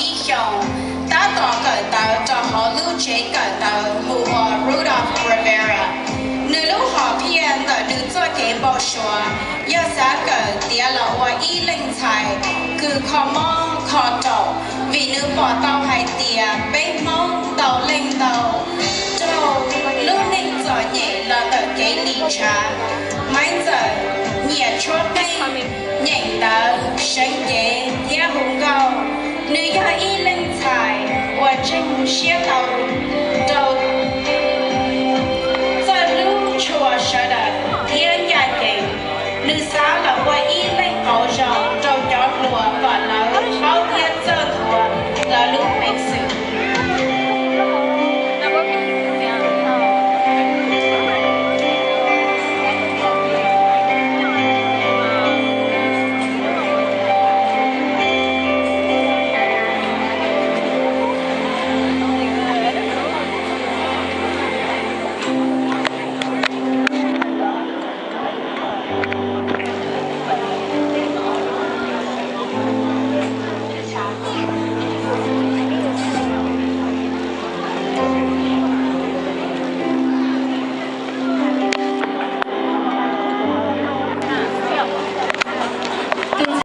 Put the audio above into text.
Ib xyoos, tab tom kawm ntawv rau hauv lub tsev kawm ntawv hu ua Rudolph Rivera. Nws lub hom phiaj ntawm nws txoj kev npau suav yog xav kawm tiav los ua ib leej ntxhais kws kho mob kho raum, vim nws pom tau hais tias peb Hmoob ntau leej ntau raug lub neej txom nyem los ntawm kev lim ntshav. Maiv Ntxawm nyiam tshuab nqeej, nyeem ntawv, seev cev thiab hu nkauj. Nws yog ib leej ntxhais uas ntseeg siab tau rau txoj hlub tshua sawv daws thiab ncaj ncees. Nws xav los ua ib leej qauv zoo rau cov hluas kom lawv paub thiab txawj nthuav lawv lub peev xwm.